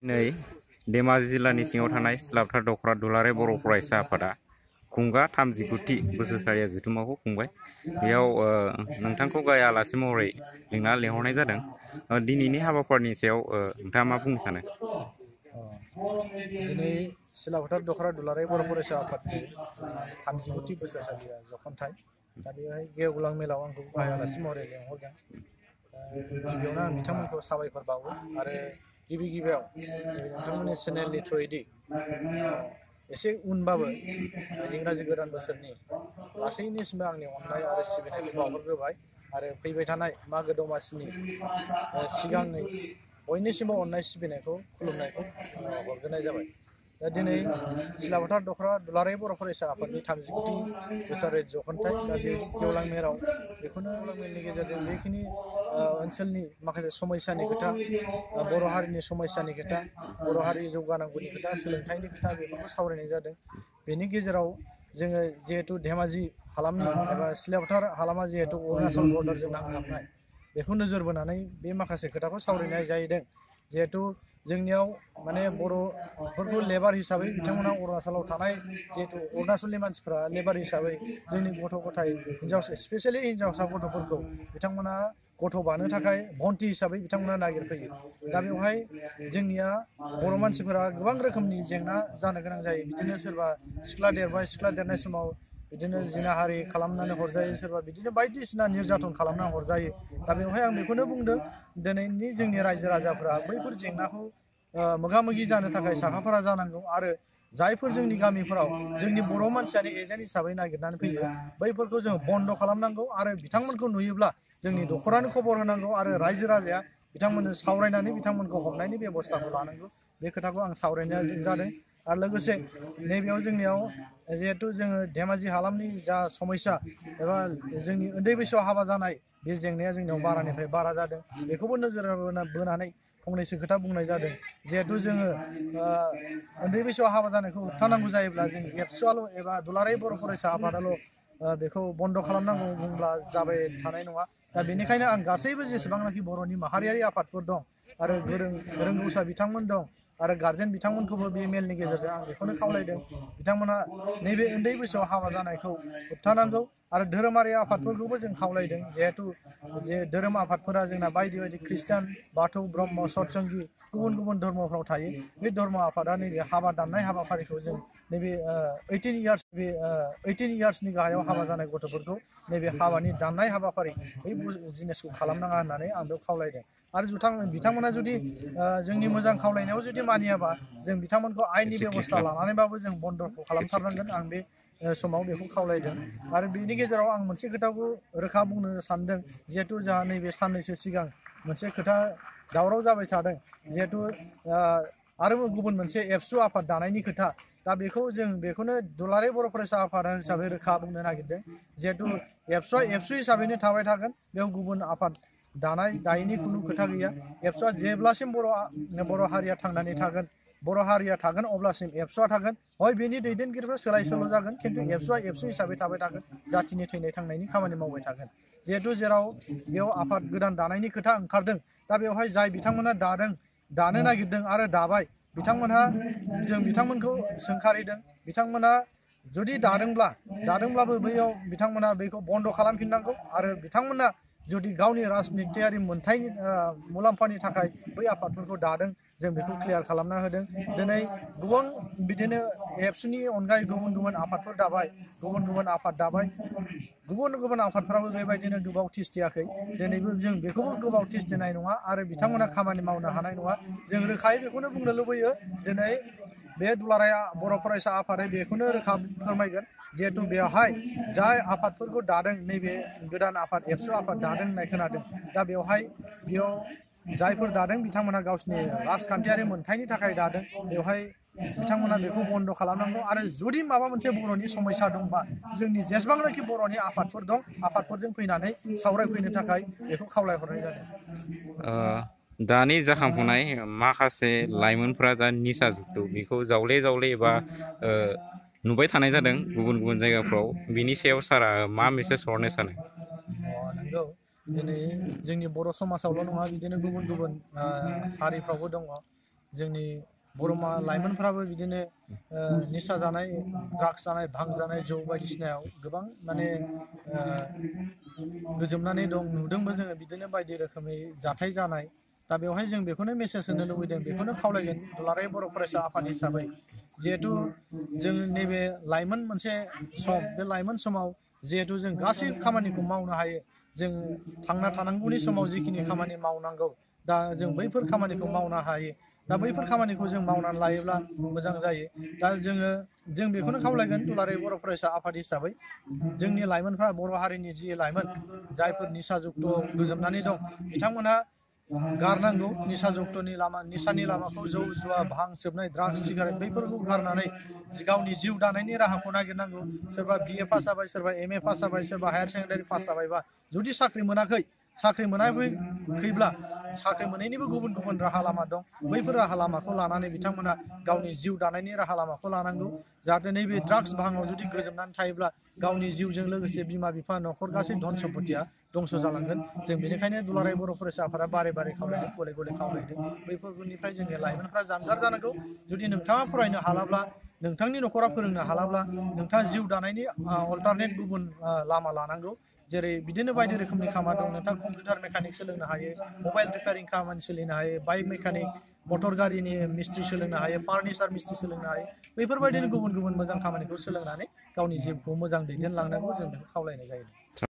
नै धेमाजि जिल्लानि सिङाव थानाय सिलापथार दख'रा दुलाराय बर' फरायसा आफादा खुंगा 39थि बोसोरसालिया जथुम्माखौ खुंबाय। बेयाव नोंथांखौ गाहाय आलासि महरै लिंना लेंहरनाय जादों। दिनैनि हाबाफारिनि सायाव नोंथाङा मा बुंनो सानो? दिनै सिलापथार दख'रा दुलाराय बर' फरायसा आफादनि 39थि बोसोरसालिया जखनथाय। दा बेवहाय गेवलां मेलाव आंखौ गाहाय आलासि महरै लेंहरदों। गिबियावनो आं बिथांमोनखौ साबायखर बावो आरो गिबियाव नोंथांमोननि चेनेलनि थ्रुयैदि एसे उनबाबो इंराजि गोदान बोसोरनि गासैनिसिमबो आंनि अननाय आरो सिबिनायखौ बावहरग्रोबाय आरो फैबाय थानाय मागो दमासिनि सिगाङै बयनिसिमबो अननाय सिबिनायखौ खुलुमनायखौ हरग्रोनाय जाबाय। दा दिनै सिलापथार दख'रा दुलाराय बर' फरायसा आफादनि 39थि बोसोरारि जखनथाय। दा बे गेवलां मेलाव बेखौनो गेवलां मेलनि गेजेरजों बेखिनि ओनसोलनि माखासे समस्यानि खोथा, बर' हारिनि समस्यानि खोथा, बर' हारि जौगानांगौनि खोथा, सोलोंथाइनि खोथा बेफोरखौ सावरायनाय जादों। बेनि गेजेराव जोङो जिहेतु धेमाजि हालामनि एबा सिलापथार हालामा जिहेतु अरुणाचल बर्डारजों नांजाबनाय, बेखौ नोजोर बोनानै बे माखासे खोथाखौ सावरायनाय जाहैदों। जिहेतु जोंनियाव माने बर'फोरखौ लेबार हिसाबै बिथांमोना अरुणाचलाव थानाय जिहेतु अरुणाचलनि मानसिफ्रा लेबार हिसाबै जोंनि गथ' गथाय हिन्जावसा स्पेसियेलि हिन्जावसा गथ'फोरखौ बिथांमोना गथ' बानो थाखाय भन्टि हिसाबै बिथांमोना नागिरफैयो। दा बेवहाय जोंनिया बर' मानसिफोरा गोबां रोखोमनि जेंना जानो गोनां जायो। बिदिनो सोरबा सिख्ला देरबाय, सिख्ला देरनाय समाव बिदिनो जिनाहारि खालामनानै हरजायो, सोरबा बिदिनो बायदिसिना निर्यातन खालामना हरजायो। दा बेवहाय आं बेखौनो बुंदों, दिनैनि जोंनि रायजो राजाफ्रा बैफोर जेंनाखौ मोगा मोगि जानो थाखाय साखाफारा जानांगौ आरो जायफोर जोंनि गामिफोराव जोंनि बर' मानसियानो एजेन्ट हिसाबै नागिरनानै फैयो, बैफोरखौ जोङो बन्द' खालामनांगौ आरो बिथांमोनखौ नुयोब्ला जोंनि दख'रानो खबर होनांगौ आरो रायजो राजाया बिथांमोननो सावरायनानै बिथांमोनखौ हमनायनि बेब'स्थाखौ लानांगौ। बे खोथाखौ आं सावरायनाय जादों। आरो लोगोसे नैबेयाव जोंनियाव जिहेथु जोङो धेमाजि हालामनि जा समस्या एबा जोंनि उन्दै बैसोआव हाबा जानाय, बे जेंनाया जोंनियाव बारानिफ्राय बारा जादों। बेखौबो नोजोर बोनानै फंनैसो खोथा बुंनाय जादों। जिहेथु जोङो उन्दै बैसोआव हाबा जानायखौ होबथानांगौ जायोब्ला जों एबसुआल' एबा दुलाराय बर' फरायसा आफादाल' बेखौ बन्द' खालामनांगौ बुंब्ला जाबाय थानाय नङा। दा बेनिखायनो आं गासैबो जेसेबांनाखि बर'नि माहारियारि आफादफोर दं आरो रोंगौसा बिथांमोन दं आरो गारजेन बिथांमोनखौबो बे मेलनि गेजेरजों आं बेखौनो खावलायदों, बिथांमोना नैबे उन्दै बैसोआव हाबा जानायखौ होबथानांगौ आरो धोरोमारि आफादफोरखौबो जों खावलायदों। जिहेथु जे धोरोम आफादफोरा जोंना बायदि बायदि खृष्टान, बाथौ, ब्रह्म, सतसंगि गुबुन गुबुन धर्मफ्राव थायो। बे धर्म आफादा नैबे हाबा दाननाय हाबाफारिखौ जों नैबे 18 इयार्सनि गाहायाव हाबा जानाय गथ'फोरखौ नैबे हाबानि दाननाय हाबाफारि बै जिनिसखौ खालामनाङा होननानै आं बेयाव खावलायदों। आरो बिथांमोना जुदि जोंनि मोजां खावलायनायाव जुदि मानियाबा जों बिथांमोनखौ आयेननि बेब'स्था लानानैबाबो जों बन्द'खौ खालामथारनांगोन। आं बे समाव बेखौ खावलायदों। आरो बेनि गेजेराव आं मोनसे खोथाखौ रोखा बुंनो सानदों, जिहेथु जोंहा नैबे साननैसो सिगां मोनसे खोथा दावराव जाबाय थादों। जिहेथु आरोबाव गुबुन मोनसे एबसु आफाद दानायनि खोथा। दा बेखौनो दुलाराय बर' फरायसा आफाद हिसाबै रोखा बुंनो नागिरदों। जिहेथु एबसुआ एबसु हिसाबैनो थाबाय थागोन, बेयाव गुबुन आफाद दानाय दायैनि खुनु खोथा गैया। एबसुआ जेब्लासिम बर' हारिया थांनानै थागोन, बर' हारिया थागोन, अब्लासिम एबसुआ थागोन। हय बेनि दैदेनगिरिफ्रा सोलाय सोल' जागोन, खिन्थु एबसुआ एबसु हिसाबै थाबाय थागोन, जाथिनि थैनाय थांनायनि खामानि मावबाय थागोन। जिहेथु जेराव बेयाव आफाद गोदान दानायनि खोथा ओंखारदों, दा बेवहाय जाय बिथांमोना दानो नागिरदों आरो दाबाय, जों बिथांमोनखौ सोंखारिदों। बिथांमोना जुदि दादोंब्लाबो बैयाव बिथांमोना बेखौ बन्द' खालामफिननांगौ आरो बिथांमोना जुदि गावनि राजनितियारि मोनथायनि मुलाम्फानि थाखाय बै आफादफोरखौ दादों, जों बेखौ क्लियार खालामना होदों। दिनै गोबां बिदिनो एबसुनि अनगायै गुबुन गुबुन आफादफोर दाबाय, गुबुन गुबुन आफादफ्राबो बेबायदिनो गोबाव थिसथियाखै। दिनैबो जों बेखौबो गोबाव थिसथिनाय नङा आरो बिथांमोना खामानि मावनो हानाय नङा। जों रोखायै बेखौनो बुंनो लुबैयो, दिनै बे दुलाराय बर' फरायसा आफादा बेखौनो रोखा फोरमायगोन, जिहेथु बेवहाय जाय आफादफोरखौ दादों, नैबे गोदान आफाद एबसु आफाद दादों होननाय खोनादों। दा बेयाव जायफोर दादों बिथांमोना गावसिनि राजखान्थियारि मोनथायनि थाखाय दादों। बेवहाय बिथांमोना बेखौ बन्द' खालामनांगौ आरो जुदि माबा मोनसे बर'नि समस्या दंबा जोंनि जेसेबांनाखि बर'नि आफादफोर दं, आफादफोरजों फैनानै सावरायफैनो थाखाय बेखौ खावलायहरनाय जादों। दानि जाखांफुनाय माखासे लाइमोनफोरा दा निसा जुक्तु बेखौ जावले एबा नुबाय थानाय जादों गुबुन गुबुन जायगाफ्राव। बिनि सायाव सारा मा मेसेज हरनो सानो? नंगौ, दिनै जोंनि बर' समाजावल' नङा, बिदिनो गुबुन गुबुन हारिफ्रावबो दङ। जोंनि बर' लाइमोनफ्राबो बिदिनो निसा जानाय, ड्राग्स जानाय, भां जानाय, जौ बायदिसिनायाव गोबां माने गोजोमनानै दं। नुदोंबो जोङो बिदिनो बायदि रोखोमै जाथाय जानाय। दा बेवहाय जों बेखौनो मेसेज होनो लुबैदों, बेखौनो खावलायगोन दुलाराय बर' फरायसा आफाद हिसाबै, जिहेथु जों नैबे लाइमोन मोनसे सम, बे लाइमोन समाव जिहेथु जों गासै खामानिखौ मावनो हायो, जों थांना थानांगौनि समाव जिखिनि खामानि मावनांगौ, दा जों बैफोर खामानिखौ मावनो हायो। दा बैफोर खामानिखौ जों मावनानै लायोब्ला मोजां जायो। दा जों बेखौनो खावलायगोन दुलाराय बर' फरायसा आफाद हिसाबै, जोंनि लाइमोनफ्रा, बर' हारिनि जि लाइमोन जायफोर निसा जुक्त'आव गोजोमनानै दं, बिथांमोनहा गारनांगौ निसा जुक्त'नि लामा, निसानि लामाखौ, जौ जुवा, भां सोबनाय, ड्राग्स, सिगारेट बैफोरखौ गारनानै गावनि जिउ दानायनि राहाखौ नागिरनांगौ। सोरबा BA पास जाबाय, सोरबा MA पास जाबाय, सोरबा हायार सेकेन्डारि पास जाबायबा जुदि साख्रि मोनाखै, साख्रि मोनाखैब्ला साख्रि मोनैनिबो गुबुन गुबुन राहा लामा दं। बैफोर राहा लामाखौ लानानै बिथांमोना गावनि जिउ दानायनि राहा लामाखौ लानांगौ। जाहाथे नैबे ड्राग्स भाङाव जुदि गोजोमनानै थायोब्ला गावनि जिउजों लोगोसे बिमा बिफा, न'खर, गासै धन सम्पतिया दंस' जालांगोन। जों बेनिखायनो दुलाराय बर' फरायसा आफादा बारे बारे खावलायदों, गले गले खावलायदों, बैफोरनिफ्राय जोंनि लाइमोनफ्रा जानगार जानांगौ। जुदि नोंथाङा फरायनो हालाब्ला, नोंथांनि न'खरा फोरोंनो हालाब्ला, नोंथाङा जिउ दानायनि अल्टारनेट गुबुन लामा लानांगौ। जेरै बिदिनो बायदि रोखोमनि खामानि दं। नोंथां कम्पिउटार मेकानिक सोलोंनो हायो, मबाइल रिपेयारिं खामानि सोलोंनो हायो, बाइक मेकानिक, मटर गारिनि मिस्ट्रि सोलोंनो हायो, फार्निचार मिस्ट्रि सोलोंनो हायो। बैफोरबायदिनो गुबुन गुबुन मोजां खामानिखौ सोलोंनानै गावनि जिउखौ मोजां दैदेनलांनांगौ, जों बेखौ खावलायनाय जायो।